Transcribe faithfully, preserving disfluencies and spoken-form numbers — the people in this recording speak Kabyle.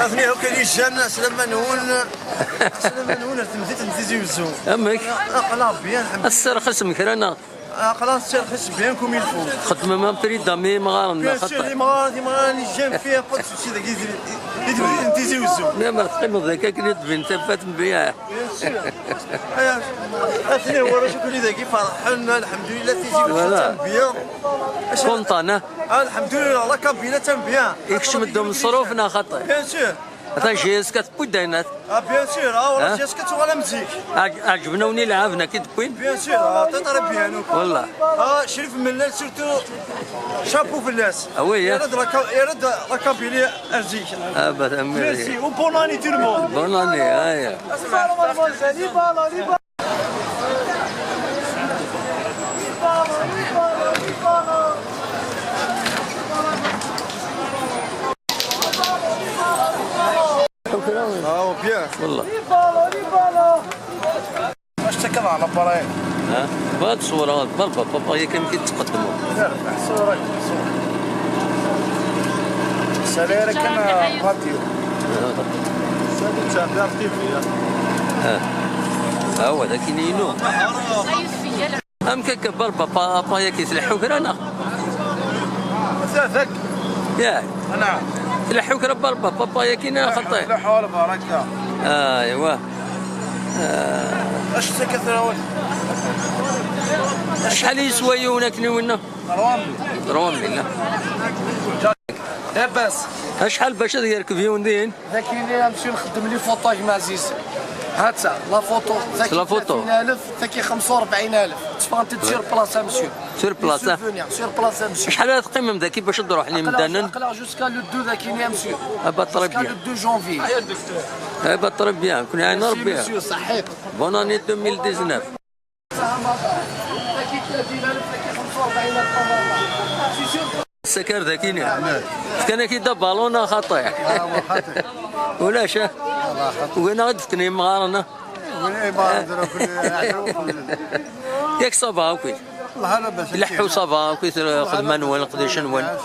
Atni akk ad yejjan, aslama-nwen. Aslama-nwen ar temdint n Tizi Wezzu. Amek? Aql-aɣ bien, lḥemdulillah. Ad tesserxisem kra neɣ? Aql-aɣ netterxis bien comme il faut. Txeddmem am prix d'ami imɣaren, bien sûr, xaṭer imɣaren, imɣaren yejjan fih, pas de souci, dagi di, di, di, di Tizi Wezzu. Lemmer teqqimeḍ dagi akken i d-tbin tafat mbiyaɛ. Bien sûr. Aya, atni warrac akk dagi ferḥen, lḥemdulillah, Tizi Wezzu voilà. Attan bien. Content, ah? Ah, lḥemdulillah, la Kabylie attan bien. Ikcem-d umeṣruf neɣ xaṭer? Bien sûr. Ata J S K tewwi-d ayen at- Ah, bien sûr, ah, wala J S K tuɣal am zik. Ɛeǧ-, ɛeǧben-awen ileɛɛaben akka i d-wwin? Bien sûr, ah, très très bien. Wallah. Ah, Crif Mellal surtout, chapeau fell-as. Ah oui, hein? Yerra-d la Ka-, yerra-d la Kabylie ar zik. Ah, bah, merci. Merci, ou bonne année tout le monde. Bonne année, aya. Ah, bien. والله. اش تكض على براي؟ ها؟ بغا تصور بربا بابا يا كم كي تقدموا. لا، لا، صورة، صورة. سالي راه كان راديو. سالي تاع بي ار تي في. ها. ها هو ذاك ينينو. أم كبر بابا، بابا ياكي تلحو كرا نا؟ ذاك. يا. أنا. تلحو كرا بابا، بابا ياكي نا خطي. لا حول ولا قوة. آه، ايوا. آه. اش سكت الاول؟ شحال يسوى يونا كني ونا؟ روامي. روامي، لا. لاباس. شحال باش هذا يركب يوم دين؟ ذاك اللي نمشي نخدم لي فوطو يا عزيز. هاتا لا فوطو، ذاك لا فوطو. ثلاثين ألف، ذاك خمسة وأربعين ألف. تفانت سور بلاصه مسيو. سور بلاصه. سور بلاصه مسيو. شحال هذا تقيم ذاك باش تروح لي مدنن؟ اقلع جوسكا لو دو ذاك يا مسيو. ابا طري جوسكا بيان. لو دو جانفي. ابا طري بيان، كون عين ربي. مسيو صحيت. بون اني ألفين وتسعطاش. السكر ذاكيني. كان كي دا بالون خطير. ولا شا؟ وين غد تكني مغارنا؟ ياك صافا هاكي. الله لاباس. لحو صافا هاكي، خدمة نوال، قديش نوال.